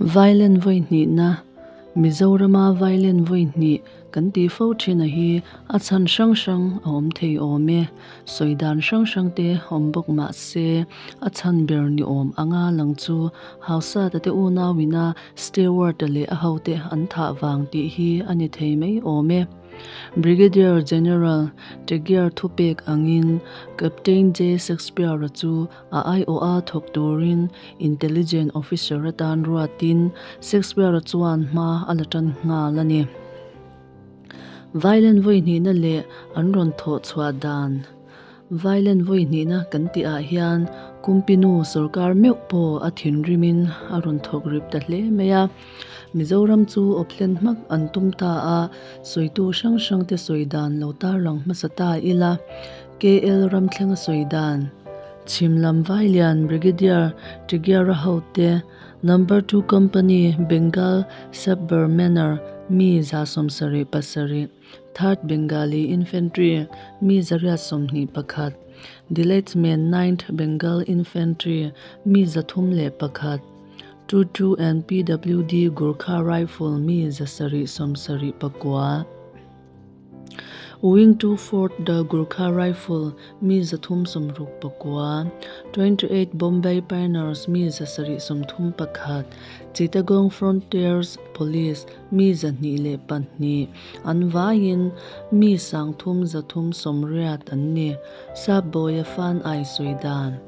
Violin vawi hnihna, Mizorama violin vawi hnih kan tih fo thin a hi a chhan hrang hrang a awm thei awm e. Sawi dan hrang hrang te awm bawk mah se a chhan ber ni awm anga lang chu Hausa tate unauina Stewart-a leh a hote an thah vang tih hi a ni thei mai awm e. Brigadier General Tregear thupek angin Captain J. Shakespeare-a chu a aiawha thawk turin Intelligence Officer atan ruatin Shakespeare-a chuan hma a la tan nghal a ni. Violin vawi hnihna leh an rawn thawh chhuah dan Violin vawi hnihna kan tihah hian Kumpinu sorkar meuh pawh a thinrimin a rawn thawk rip ta hle mai a. Mizoram chu awplen hmak an tum ta a, sawitu hrang hrang te sawi dan lo tarlang hmasa ta ila, KL Ramthlenga sawi dan, Chhim lam Vailian Brigadier Tigiara hote, Number Two Company Bengal Sabber Manor mi 77, Third Bengali Infantry mi 121, Delatesmen Ninth Bengal Infantry mi 301, 22 and PWD Gurkha Rifle mi 779. Wing 2 Fourth The Gurkha Rifle mi 369, 28 Bombay Pioneers mi 731, Chittagong Frontiers Police mi 202, an vaiin mi 3380 an ni. Sapbawia fan ai sawi dan.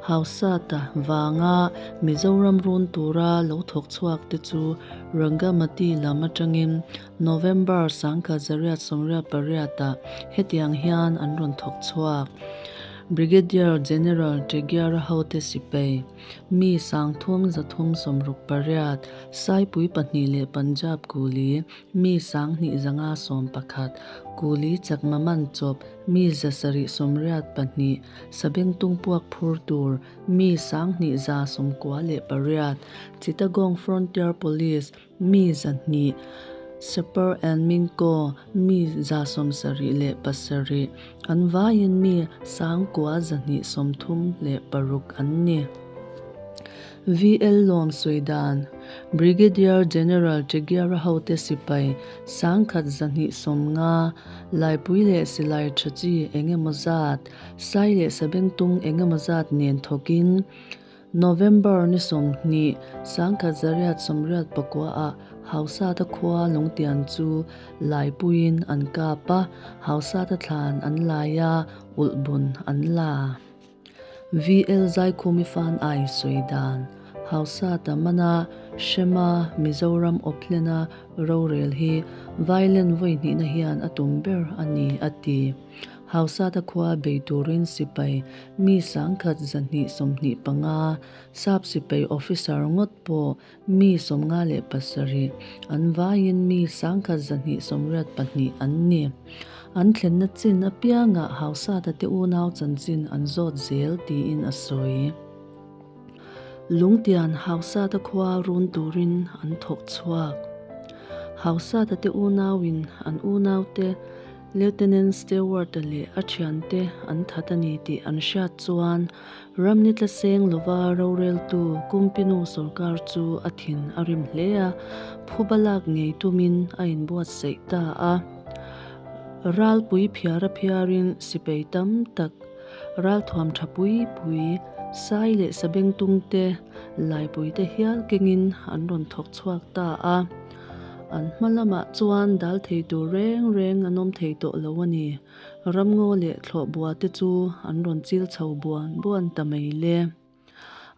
Hausata vanga Mizoram run tura lo thawk chhuak te chu Rangamati lam atangin November 1988 ah hetiang hian an rawn thawk chhuak. Brigadier General Tregeara hote sipai, mi 3368, Saipui pahnih leh Punjab Kuli, mi 2511, Kuli chakma man chawp, mi 782, Sabengtung puak phur tur, mi 2198, Chittagong Frontier Police, mi 200, Separ and Minko, mi 77, an vaiin mi 9236 an ni. VL Lawm sawi dan, Brigadier General Tregeara hote sipai 1150, Laipui leh silai tha chi eng emaw zat, sai leh sabengtung eng emaw zat nen thawkin November ni 20, 1989 ah Hausata khua Lungtian chu Laipuiin an kap a, Hausata thlan an lai a, ulhbun an la. VL Zaikhumi fan ai sawi dan, Hausata mana Hrema Mizoram awphlena rorel hi violin vawi hnihna hian a tum ber a ni, a ti. Hausata khua bei turin sipai mi 1225, sap sipai officer ngawt pawh mi 57, an vaiin mi 1282 an ni. An thlenna chin apiangah Hausata te unau chanchin an zawt zel tiin a sawi. Lungtian Hausata khua run turin an thawk chhuak. Hausata te unauin an unaute Lieutenant Stewart-a leh a thiante an that a ni tih an hriat chuan ramni tla seng lova roreltu Kumpinu sorkar chu a thin a rim hle a, phuba lak ngei tumin a inbuatsaih ta a. Ralpui phiara phiarin sipei tam tak, ralthuam tha pui pui, sai leh sabengtung te, laipui te hial kengin an rawn thawk chhuak ta a. An hma lamah chuan dal thei tur reng reng an awm thei tawh lo a ni. Ramngaw leh thlawhbua te chu an rawn chil chho buan buan ta mai le.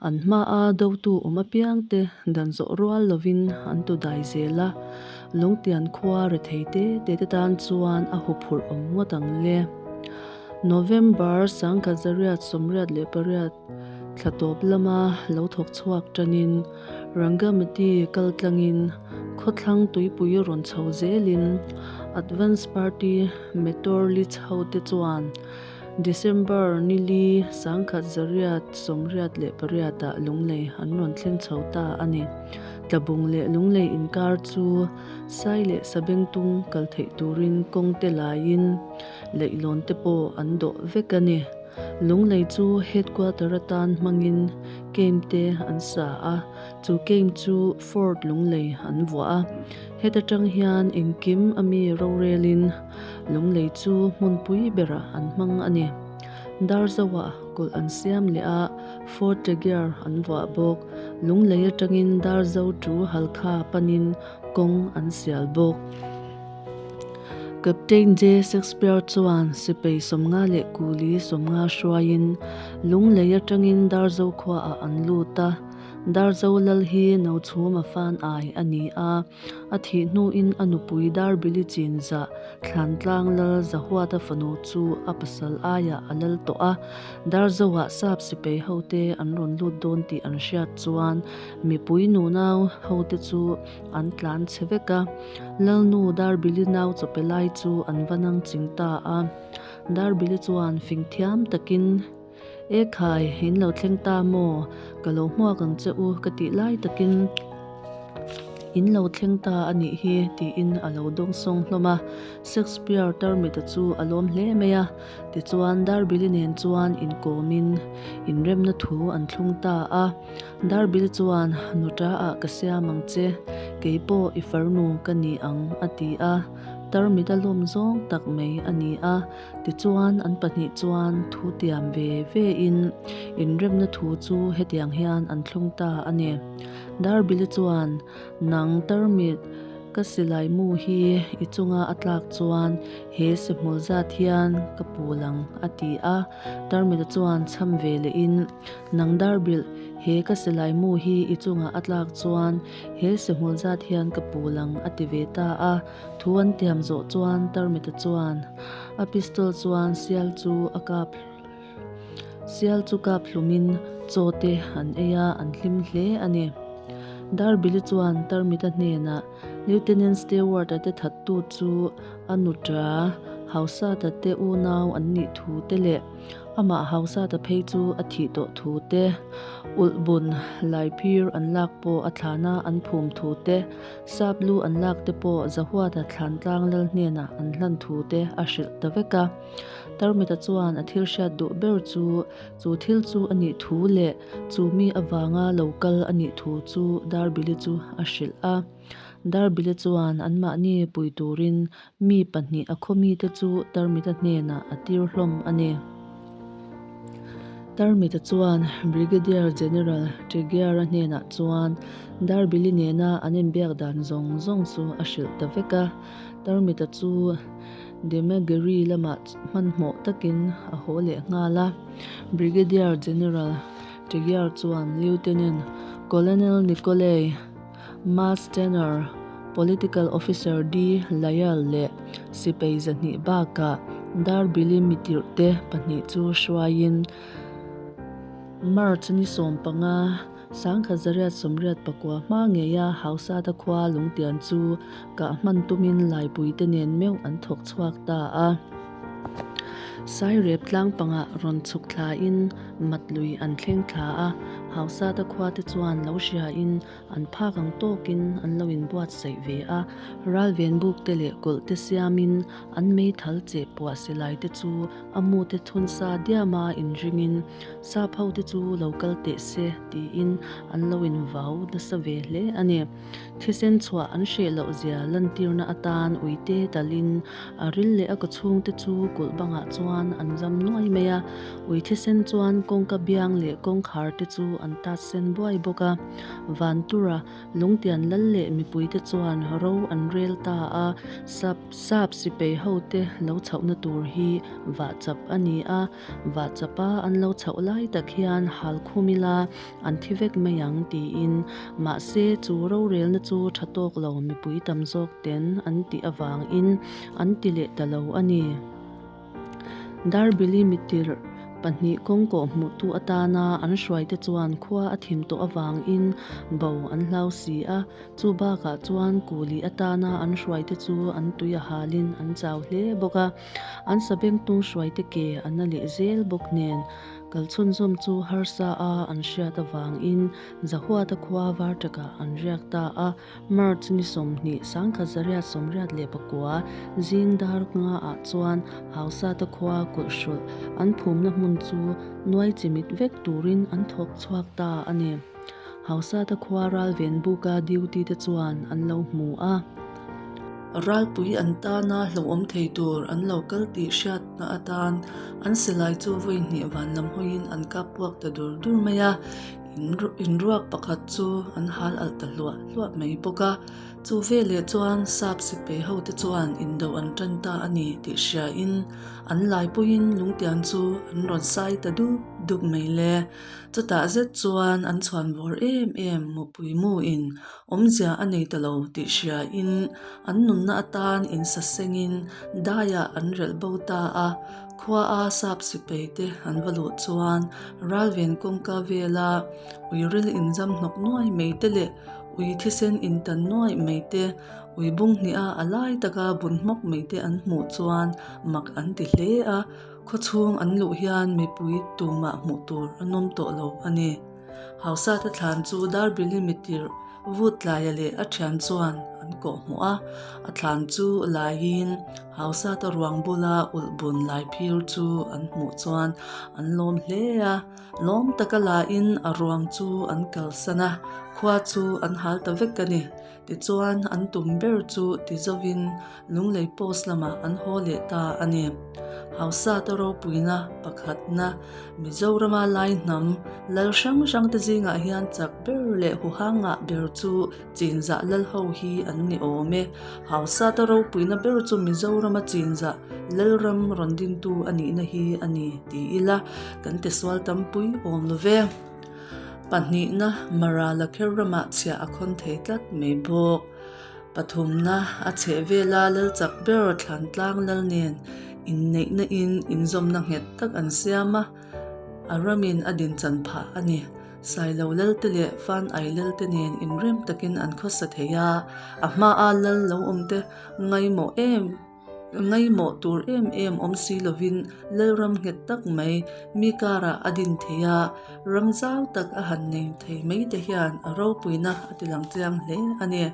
An hmaa dotu awm apiang te dan zawh rual lovin an tu dai zel a, Lungtian khua rethei te te te tan chuan a huphurh awm ngawt ang le. November 1988 thla tawp lama lo thawk chhuak tanin Rangamati kal tlangin khawthlang tuipui rawn chho zelin Advance Party Metor Lich hote chuan December nili 1988 ah Lunglei an rawn thleng chho ta a ni. Tlabung leh Lunglei inkar chu Sai leh Sabengtung kal theih turin kawng te laiin leihlawn te pawh an dawh vek a ni. Lunglei chu headquarter atan hmangin camp te an sa a, chu camp chu Fort Lunglei an vuah a. Heta tang hian engkim a mi rorelin Lunglei chu hmunpui berah an hmang a ni. Darzoah kulh an siam leh a, Fort Tregear an vuah bawk. Lunglei atangin Darzo tu Halkha panin kawng an sial bawk. Captain J. Shakespeare chuan sipai 50 leh kuli 50 hruaiin Lunglei atangin Darzo khuaah an lut a. Darzo lal hi Nochhuma fan ai a ni a. A thih hnuin a nupui Darbili Chinzah Thlantlang lal Zahuata fanu chu a pasal aiah a lal tawh a. Darzoah sap sipai hote an rawn lut dawn tih an hriat chuan mipui nunau hote chu an tlan chhe vek a. Lalnu Darbili nau chawpe lai chu an va nang ching ta a. Darbili chuan fing thiam takin, E khai, in lo thleng ta maw? Ka lo hmuak ang che u ka tih lai takin in lo thleng ta a nih hi tiin a lo dawng sawng hlawm a. Shakespeare tarmita chu a lawm hle mai a. Tichuan Darbili nen chuan inkawmin inremna thu an thlung ta a. Darbili chuan, Nuta ah ka siam ang che, kei pawh i farnu ka ni ang a ti a. Tarmita lawm zawng tak mai a ni a. Tichuan, an pahnih chuan thu tiam ve ve in inremna thu chu hetiang hian an thlung ta a ni. Darbili chuan, Nang tarmit, ka silai mu hi i chunga a tlak chuan he sihmul zat hian ka pul ang, a ti a. Tarmita chuan chham ve leh in, Nang Darbilh, he ka silai mu hi i chunga a tlak chuan he sihmul zat hian ka pul ang, a ti ve ta a. Thu an tiam zawh chuan Tarmita chuan a pistol chuan sial chu a kap sial chu kap hlumin chaw te an ei a, an hlim hle a ni. Darbili chuan Tarmita hnenah Lieutenant Stewart-a te thattu chu a nuṭa Hausata te unau an nih thu te leh Amah Hausata phei chu a thih tawh thu te, ulhbun laiphir an lak pawh a thlana an phum thu te, sap lu an lak te pawh Zahuata thlantlang lal hnenah an hlan thu te a hrilh ta vek a. Tarmita chuan a thil hriat duh ber chu chu thil chu a nih thu leh chu mi avanga lo kal a nih thu chu Darbili chu a hrilh a. Darbili chuan anmahni pui turin Mi pahnih a khaw mite chu Tarmita hnenah a tir hlawm a ni. Tarmita chuan Brigadier General Tregear-a hnenah chuan Darbili nena an inbiak dan zawng zawng chu a hrilh ta vek a. Tarmita chu Demagiri lamah hmanhmawh takin a haw leh nghal a. Brigadier General Tregear chuan Lieutenant Colonel Nicolay Mass Tanner, Political Officer D. Lyall leh sipai 200 bakah Darbili mitirhte pahnih chu hruaiin March ni 15, 1989 hma ngeia Hausata khua lungtian chu kah hman tumin laipuite nen meuh an thawk chhuak ta a. Sairep tlang pangah rawn chhuk thlain mat lui an thleng thla a, Hausata khuate chuan lo hriain An phak ang tawkin an lo inbuatsaih ve a, ralven buk te leh kawlh te siamin an meithal cheh puah silai te chu a mu te thun sa diama inringin sap ho te chu lo kal teh se tiin an lo invau nasa ve hle a ni. Thisen chhuah an hreh loh zia lantirna atan uite talin a ril leh a kawchhung te chu kulh bangah chuan an zam nuai mai a, ui thisen chuan kawngka biang leh kawngkhar te chu an tat sen buai bawk a. Vantura lungtian lal leh mipuite chuan ro an rel ta a, sap sap sipei hote lo chhohna tur hi vahchap a ni a, vahchapa an lo chhoh lai tak hian hal khum ila an thi vek mai ang tiin mahse chu rorelna chu tha tawk lo mipui tam zawk ten an tih avangin an ti leh ta lo a ni. Darbili mitirh pahnih kawngkawh hmuhtu atana an hruaite chuan khua a thim tawh avangin bo an hlau si a, chu bakah chuan kuli atana an hruaite chu an tui a halin an chau hle bawk a, an sabengtung hruaite ke a na leh zel bawk nen. Kal chhunzawm chu harsa a an hriat avangin Zahuata khua Varṭakah an riak ta a. March ni 20, 1984, zing dar ngaah chuan Hausata khua kulhhrulh an phumna hmun chu nuai chimit vek turin an thawk chhuak ta a ni. Hausata khua ralven buka duty te chuan an lo hmu a. Ralpui an tana hlauhawm thei tur an lo kal tih hriatna atan an silai chu vawi hnih van lam hawiin an kap puak ta dur dur mai a. Inruak pakhat chu an hal alh ta hluah hluah mai bawk a, chu veleh chuan sap sipei ho te chuan indo an tan ta a ni tih hriain an laipuiin lungtian chu an rawn sai ta dup dup mai le. Chutah zet chuan an chhuan vawr em em mupui muin awmzia a nei ta lo tih hriain an nunna atan insasengin daiah an relh bo ta a. Khua-a sap sipei te an va luh chuan ralven kawngka vela uiril inzam hnawk nuai mai te leh ui thisen intan nuai mai te, ui bung hniha a lai taka bun hmawk mai te an hmuh chuan mak an ti hle a, khawchhung an luh hian mipui tumah hmuh tur an awm tawh lo a ni. Hausate thlan chu Darbili mitirh Vutlaia leh a thian chuan an kawh hmuh a, a thlan chu laiin Hausata ruang bula ulh bun lai phir chu an hmuh chuan an lawm hle a, lawm taka laiin a ruang chu an kalsan a, khua chu an hal ta vek a ni. Tichuan an tum ber chu ti zovin Lunglei post lamah an haw leh ta a ni. Hausata ropuina pakhatna Mizorama lai hnam lal hrang hrangte zingah hian chak ber leh huhangah ber chu Chinzah lal ho hi an ni awm e. Hausata ropuina ber chu Mizorama Chinzah lalram rawn dintu a nihna hi a ni ti ila kan tisual tampui awm lo ve. Pahnihna Mara Lakher ramah chhiah a khawn thei tlat mai bawk. Pathumna a chheh vela lal chak ber Thlantlang lal nen inneihna in inzawmna nghet tak an siam a, a ramin a dinchan phah a ni. Sailo lalte leh Fan Ai lalte nen inrem takin an khawsa thei a, a hmaa lal lo awmte ngaimawh em Ngaimawh tur em em awm si lovin Lalram nghet tak mai mi karah a din thei a, ram zau tak a han nei thei mai te hian a ropuina a ti lang chiang hle a ni.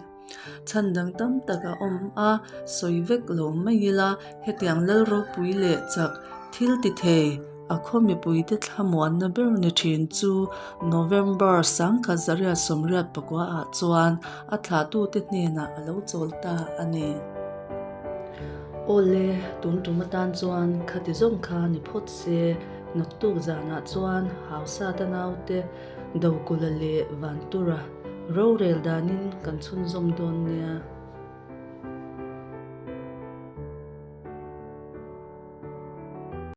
Chhan dang tam tak a awm a, sawi vek lo mai ila hetiang Lal ropui leh chak thil ti thei a khaw mipuite thlamuanna ber ni thin chu November 1989 ah chuan a thlahtute hnenah a lo chawl ta a ni. Awle, tun tum atan chuan khati zawng kha ni phawt se, naktuk zanah chuan Hausata naute Dokula leh Vantura rorel danin kan chhunzawm dawn nia.